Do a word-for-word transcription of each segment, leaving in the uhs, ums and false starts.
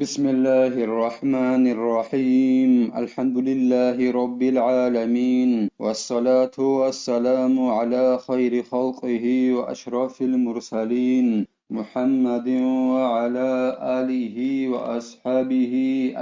بسم الله الرحمن الرحيم. الحمد لله رب العالمين. والصلاة والسلام على خير خلقه وأشرف المرسلين محمد وعلى آله وأصحابه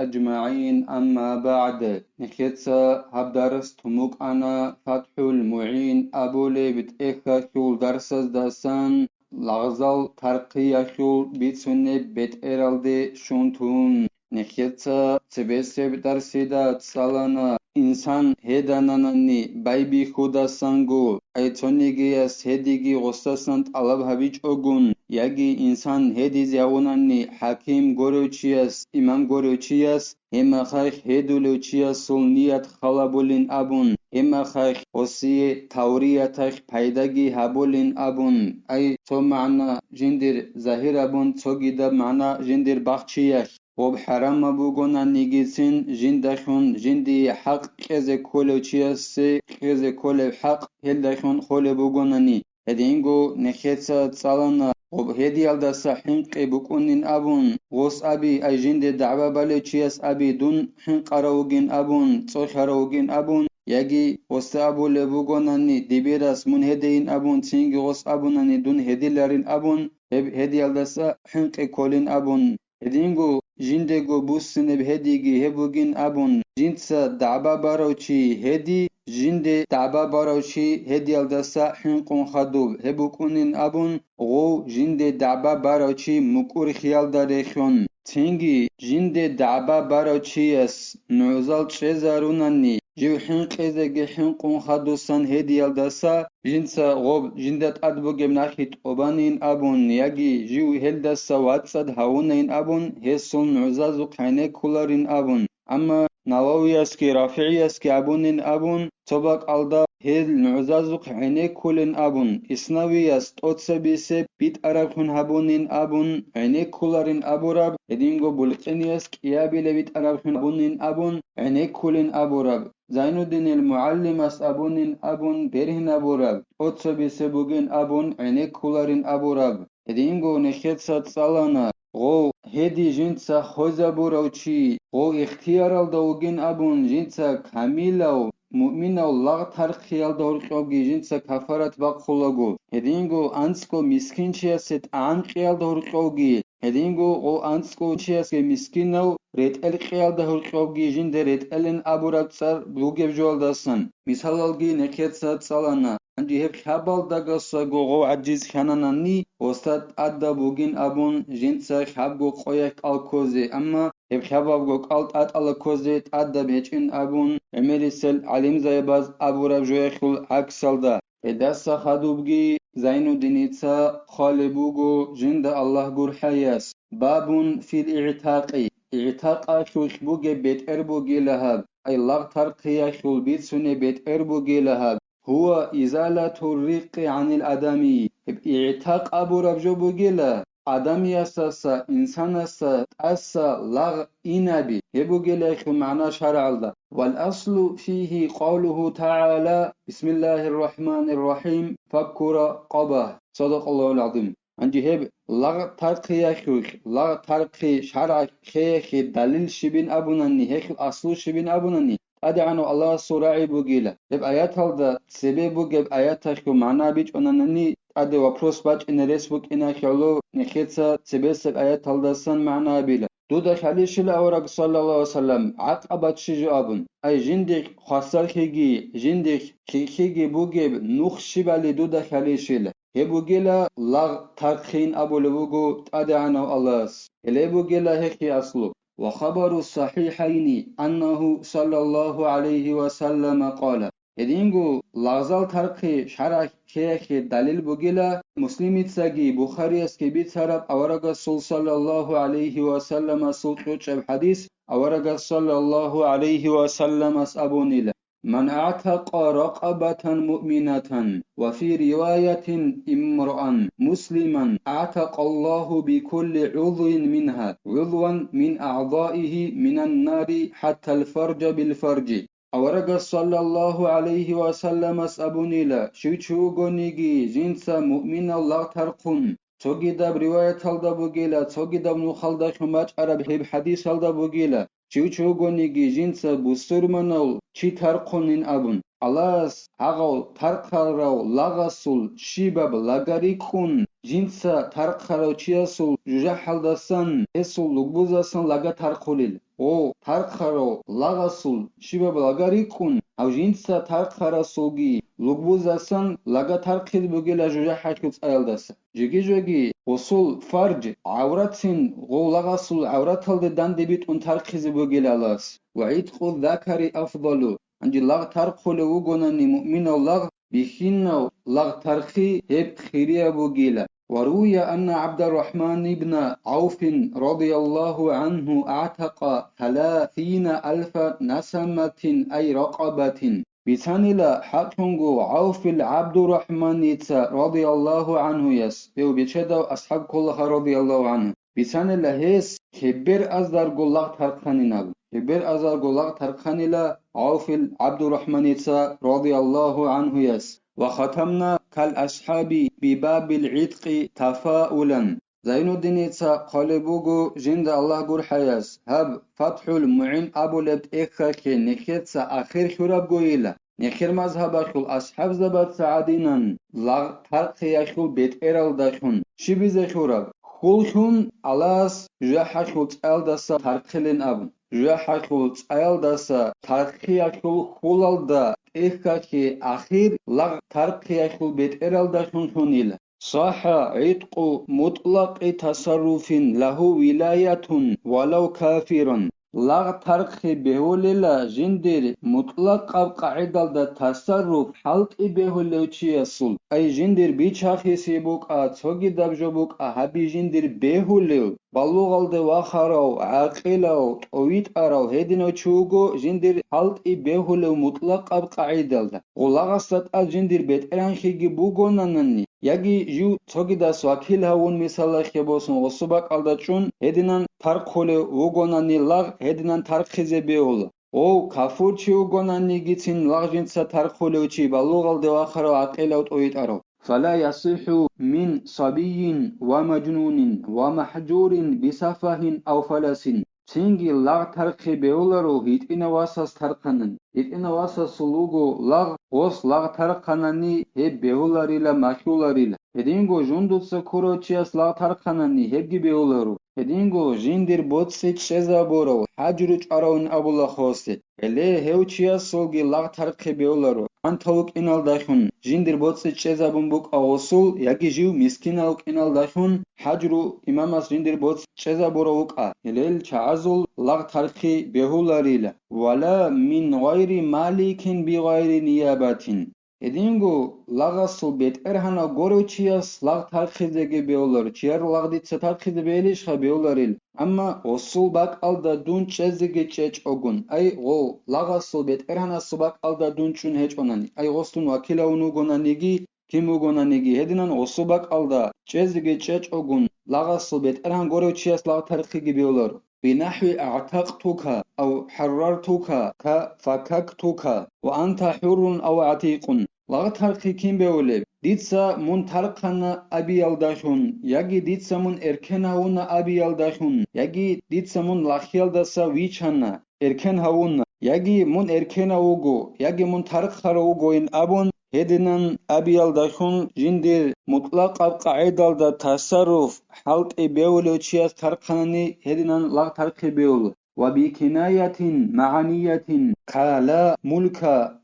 أجمعين. أما بعد. Нехеца гьаб дарс тумукъана ФатхӀул МугӀин абулеб тӀехьалъул дарсаздасан лагъзал тархъиялъул бицунеб бетӀералде щун тун. Нехеца цебесеб дарсида цӀалана, инсан гьедананани байбихьудасанго, ай цонигияс гьедиги гъосдасан тӀалаб гьабичӀогун, яги инсан гьедизе гьавунани хӀаким горев чияс, имам горев чияс, гьебмехалъ гьедулев чиясул ният халабулин абун, гьебмехалъ гъосие таврияталъ пайдаги гьабулин абун, ай цо магӀна жиндир загьир абун, цогидаб магӀна жиндир бахчиялъ. Гъоб хӀарамаб бугонанигицин жиндалъун жиндие хӀакъ кьезе кколев чиясе кьезе кколеб хӀакъ гьелдалъун холеб бугонани, гьединго нехеца цӀалана, гъоб гьедиялдаса хӀинкъи букӀунин абун, гъос аби, ай жинде дагӀба балев чияс аби, дун хӀинкъарав вугин абун, цӀолъарав вугин абун, яги гъосда абулеб бугонани, дибирас мун гьедейин абун, цинги гъос абунани, дун гьедиларин абун, гьеб гьедиялдаса хӀинкъи кколин абун. Гьединго жиндего буссинеб гьедиги гьеб бугин абун, жинца дагӀба барав чи гьеди, жинде дагӀба барав чи гьедиялдаса хӀинкъун хадуб гьеб букӀунин абун, гъов жинде дагӀба барав чи мукӀур хиялда рехьун. Цинги жинде дагӀба барав чияс нугӀзал чӀезарунани, жив хӀинкъизеги хӀинкъун хадусан гьедиялдаса, жинца гъоб жинда тӀад бугеб нахъе тӀобанин абун, яги жив гьелдаса вацӀцӀад гьавунайин абун, гьесул нугӀзазухъ гӀенеккуларин абун. Амма Нававиясги РафигӀиясги абунин абун, цо бакӀалда гьел нугӀзазухъ гӀенеккулин абун, Иснавияс тӀоцебесеб битӀарабхъун гьабунин абун, гӀенеккуларин абураб, гьединго Булкъиниялъ кӀиабилеб битӀарабхъун гьабунин абун, гӀенеккулин абураб. Зайнуддинил МугӀаллимас абунин абун бергьинабураб, тӀоцебесеб бугин абун гӀенеккуларин абураб. Гьединго нехеца цӀалана, гъов гьеди жинца хвезабурав чи, гъов ихтияралда вугин абун жинца камилав, муъминав лагъ тархъиялда гьоркьовги жинца кафарат бахъулаго, гьединго анцӀго мискинчиясе тӀагӀам кьиялда гьоркьовги, гьединго гъов анцӀго чиясги мискинав ретӀел кьиялда гьоркьовги жинде ретӀелин абураб цӀар бугеб жоялдасан. Мисалалги нехеца цӀалана, гьанже гьеб хабалдагасаго гъов гӀажиз хьананани, гъосда тӀадаб бугин абун жинца хабго къоялъ кӀал ккозе, амма гьеб хабабго кӀал тӀатӀала ккозе тӀадаб гьечӀин абун, гӀемерисел гӀалимзаябаз абураб жоялъул гӀаксалда. Гьедаса хадубги Зайнуддиница хъвалеб буго жинда Аллагь гурхӀаяс: «Бабун фил игӀтакъи», игӀтакъалъулъ бугеб бетӀер бугила гьаб, ай лагъ тархъиялъул бицунеб бетӀер бугила гьаб. «Гьува изалатур рикъи гӀанил адами», гьеб игӀтакъ абураб жо бугила, адамиясаса, инсанаса тӀаса лагъ инаби, гьеб бугелайхъу магӀна шаргӀалда. «Вал аслу фигьи къавлугьу тагӀала, бисмиллагьир рахӀманир рахӀим, факку ракъаба». Садакъаллагьул гӀазим. Гьанже гьеб лагъ тархъиялъулъ, лагъ тархъи шаргӀалъ хеялъе далил щибин абунани, гьелъул аслу щибин абунани, ТӀадегӀанав Аллагьасул рагӀи бугила. Гьеб аяталда цебе бугеб аяталъул магӀна бичӀунанани, тӀаде вопрос бачӀине рес букӀиналъе гӀоло нехеца цебесеб аяталдасан магӀна гьабила. Дуда хьалищила авараг, саллаллагьу гӀалайгьи вассалам, гӀакъаба чи жо абун, ай жиндихъ хвасарлъиги, жиндихъ хихьиги бугеб нух щибали дуда хьалищила. Гьеб бугела лагъ тархъин абулеб буго ТӀадегӀанав Аллагьас. Гьеле бугела гьехъе аслу. Ва хабару сахӀихӀайни аннагьу саллаллагьу гӀалайгьи ва саллама къала. Гьединго лагъзал тархъи шаргӀалъ хеялъе далил бугела, Муслимицаги Бухариясги бицараб аварагасул саллаллагьу гӀалайгьи ва салламасул кьучӀаб хӀадис, аварагас саллаллагьу гӀалайгьи ва салламас абунила: «Ман аътакъа ракъабатан муъминатан, ва фи риваятин имраан муслиман, аътакъаллагьу бикулли гӀудвин мингьа гӀудван мин агӀдаигьи минан нари хӀаттал фаржа бил фаржи». Аварагас саллаллагьу гӀалайгьи ва салламас абунила: «Щив чи вугониги, жинца муъминав лагъ тархъун, цогидаб риваяталда бугила, цогидаб нухалдалъун бачӀараб гьеб хӀадисалда бугила, чи вугониги жинца бусурманав чи тархъунин абун, Аллагьас гьагъав тархъарав лагъасул щибаб лага рикӀкӀун, жинца тархъарав чиясул жужахӀалдасан, гьесул лугбузасан лага тархъулел. Гъов тархъарав лагъасул щибаб лага рикӀкӀун, гьав жинца тархъарасулги лугбузасан лага тархъизе бугила жужахӀалъул цӀаялдаса. Жеги-жеги гъусул фардж, гӀавратцин гъов лагъасул гӀавраталде данде битӀун тархъизе бугила Аллагьас. Ва гӀиткъу закари афдалу, гьанже лагъ тархъулев вугонани муъминав лагъ, бихьинав лагъ тархъи гьеб хирияб бугила. Ва руя анна ГӀабдаррахӀман ибна ГӀавфин радияллагьу гӀанхӀу агӀтакъа саласина алфа насаматин ай ракъабатин. Бицанила хӀакълъунго ГӀавфил ГӀабдуррахӀманица радияллагьу гӀанхӀуяс, гьев бечедав асхӀаб кколаха радияллагьу гӀанхӀу. Бицанила гьес кебер азарго лагъ тархъанин абун. Кебер азарго лагъ тархъанила ГӀавфил ГӀабдуррахӀманица радияллагьу гӀанхӀуяс. Ва хатамна кал асхӀаби бибабил гӀиткъи тафаулан. Зайнуддиница хъвалеб буго жинда Аллагь гурхӀаяс, гьаб ФатхӀул МугӀин абулеб тӀехьалъе нехеца ахир лъурабгойила. Нехер мазгьабалъул асхӀабзабаца гӀадинан лагъ тархъиялъул бетӀералдалъун щибизе лъураб? Хьул лъун Аллагьас жужахӀалъул цӀаялдаса тархъилин абун. ЖужахӀалъул цӀаялдаса тархъиялъул хьулалда тӀехьалъе ахир лагъ тархъиялъул бетӀералдалъун лъунила. Сахха гӀиткъу мутӀлакъи тасарруфин лагьу вилаятун валав кафиран. Лагъ тархъи бегьулела жиндир мутӀлакъаб къагӀидалда тасарруф хӀалтӀи бегьулев чиясул, ай жиндир бичахиси букӀа, цогидаб жо букӀа, гьаби жиндир бегьулев, балугъалде вахарав, гӀакъилав, тӀовитӀарав гьединав чи вуго жиндир хӀалтӀи бегьулев мутӀлакъаб къагӀидалда. Гъулагъасда тӀад жиндир бетӀергьанхиги бугонанани, яги жив цогидас вакил гьавун, мисалалъе босун, гъосу бакӀалда чӀун гьединан тархъулев вугонани лагъ гьединан тархъизе бегьула. Гъов кафурчи вугонанигицин лагъ жинца тархъулев чи, балугъалде вахарав, гӀакъилав, тӀовитӀарав. Фала ясихӀу мин сабийин ва мажнунин ва махӀжурин бисафагьин ав фаласин. Цинги лагъ тархъи бегьуларо гьитӀинав васас тархъанан. ГьитӀинав васасул вуго лагъ, гъос лагъ тархъанани гьеб бегьуларила, малъуларила. Гьединго жундуца ккурав чияс лагъ тархъанани гьебги бегьуларо. Гьединго жиндир боцӀи чӀезабурав, хӀажру чӀваравин абула гъосде. Гьеле гьев чиясулги лагъ тархъи бегьуларо, кӀантал вукӀиналдалъун жиндир боцӀи чӀезабун букӀа гъосул, яги жив мискинав вукӀиналдалъун хӀажру имамас жиндир боцӀи чӀезабурав вукӀа, гьелел чагӀазул лагъ тархъи бегьуларила. Вала мин гъайри маликин бигъайри ниябатин. Гьединго лагъасул бетӀергьанав горев чияс лагъ тархъизеги бегьуларо, чияр лагъ дица тархъизе бегьилищха бегьуларил, амма гъосул бакӀалда дун чӀезеги чӀечӀогун, ай гъов, лагъасул бетӀергьанасул бакӀалда дун чӀун гьечӀонани, ай гъос дун вакилавун вугонаниги, кин вугонаниги, гьединан гъосул бакӀалда чӀезеги чӀечӀогун, лагъасул бетӀергьан горев чияс лагъ тархъиги бегьуларо. بنحو أعتقتك أو حررتك كفككتك وأنت حر أو عتيق. Лагъ тархъи кин бегьулеб? Дица мун тархъана абиялдалъун, яги дица мун эркен гьавуна абиялдалъун, яги дица мун лагълъиялдаса вичана, эркен гьавуна, яги мун эркенав вуго, яги мун тархъарав вугойин абун, гьединан абиялдалъун жиндир мутӀлакъаб къагӀидалда тасарруф хӀалтӀи бегьулев чияс тархъанани гьединан лагъ тархъи бегьула. وبكناية معنية كلا ملك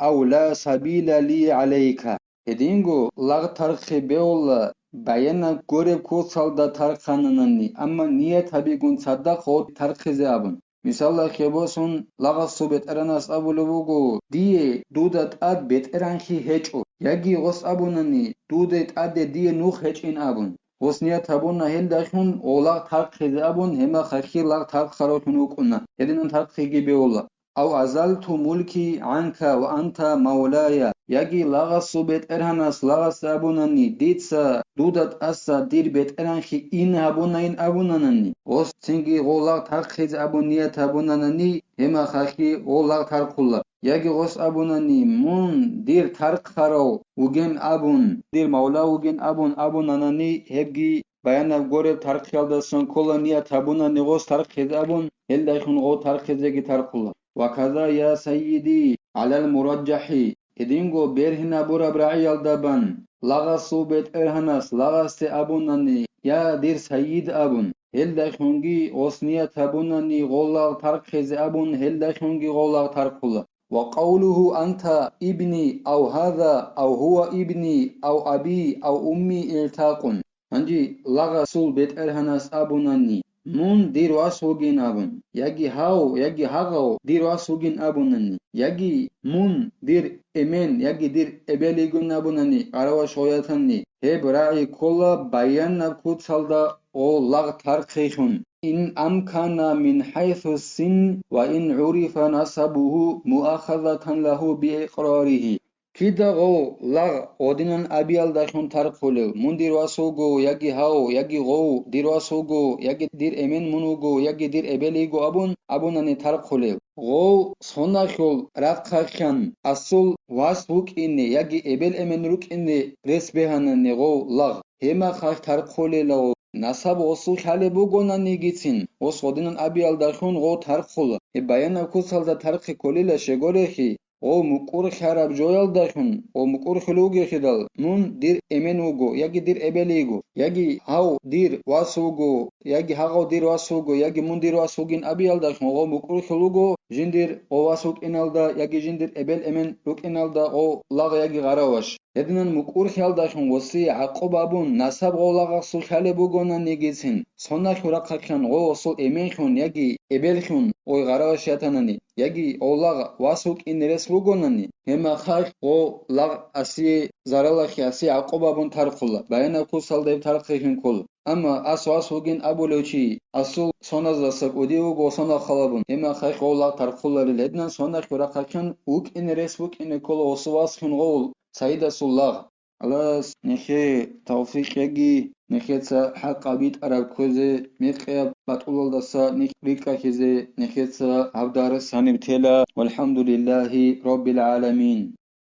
أو لا سبيل لي عليك. Гьединго лагъ тархъи бегьула баянаб гуреб куцалда тархъананани, амма ният гьабигун цадахъ гъов тархъизе абун. Мисалалъе босун, лагъасул бетӀергьанас абулеб буго: «Дие дуда тӀад бетӀергьанлъи гьечӀо», яги гъос абунани: «Дуда тӀаде дие нух гьечӀин», абун. Гъос ният гьабуна гьелдалъун, гъов лагъ тархъизе абун, гьебмехалъги лагъ тархъаравлъун вукӀуна, гьединан тархъиги бегьула. أو أزلت ملكي عنك وأنت مولاي, яги лагъасул бетӀергьанас лагъасда абунани: «Дица дуда тӀаса дир бетӀергьанлъи ин гьабунайин», абунанани, гъос цинги гъов лагъ тархъизе абун ният гьабунанани, гьебмехалъги гъов лагъ тархъула. Яги гъос абунани: «Мун дир тархъарав вугин», абун, «Дир мавла вугин», абун абунанани, гьебги баянаб гуреб тархъиялдасан ккола ният гьабунани гъос тархъизе абун, гьелдайхун гъов тархъизеги тархъула. Ва каза, я сайиди, гӀалал мураджахӀи, гьединго бергьинабураб рагӀиялда бан, лагъасул бетӀергьанас лагъасде абунани, я дир сайид абун, гьелдайхунги гъос ният гьабунани гъов лагъ тархъизе абун, гьелдайхунги гъов лагъ тархъула. Ва къавлугьу анта ибни ав гьаза ав гьува ибни ав аби ав умми илтакъун. Гьанже лагъасул бетӀергьанас абунани, мун дир вас вугин абун, яги гьав, яги гьагъав дир вас вугин абунани, яги мун дир эмен, яги дир эбел йигун абунани, гъараваш гъоятанни, гьеб рагӀи ккола баянаб куцалда гъов лагъ тархъейхун. Ин амкана мин хӀайсу син ва ин гӀурифа насабугьу муахазатан лагьу биикъраригьи. Кида гъов лагъ гъодинан абиялдалъун тархъулев, мун дир вас вуго, яги гьав, яги гъов дир вас вуго, яги дир эмен мун вуго, яги дир эбел йиго абун, абунани тархъулев. Гъов соналъул рахъалъан асул вас вукӀине яги эбел-эмен рукӀине рес бегьанани гъов лагъ, гьемахъалъ тархъулелав, насаб гъосул лъалеб бугонанигицин, гъос гъодинан абиялдалъун гъов тархъула. Гьеб баянаб куцалда тархъи кколила щегорехи, гъов мукӀур хьараб жоялдалъун, гъов мукӀур хьулугехидал, мун дир эмен вуго, яги дир эбел йиго, яги гьав дир вас вуго, яги гьагъав дир вас вуго, яги мун дир вас вугин абиялдалъун гъов мукӀур хьулуго, жиндир гъов вас вукӀиналда яги жиндир эбел-эмен рукӀиналда гъов лагъ яги гъараваш. Гьединан мукӀур хьалдалъун гъосие гӀакъуба абун, насаб гъов лагъасул лъалеб бугонанигицин, соналъул рахъалъан гъов гъосул эменлъун яги эбеллъун гъой гъараваш ятанани, яги гъов лагъ вас вукӀине рес бугонани, гьемахъалъ гъов лагъ асие заралахъе, асие гӀакъуба абун тархъула, баянаб куцалда гьеб тархъихьин ккола. Амма ас вас вугин абулев чи асул соназдаса кӀудияв вуго сонал халабун, гьемахъалъ гъов лагъ тархъуларил, гьединан соналъул рахъалъан вукӀине рес букӀине ккола гъосул васхьун гъов сайидасул лагъ. Аллагьас нехее тавфикъ яги, нехеца хӀакъаб битӀараб кквезе, мекъияб батӀулалдаса нехь рикӀкӀахьизе, нехеца гьаб дарс гьаниб тела. ВалхӀамдулиллагьи раббил гӀаламин.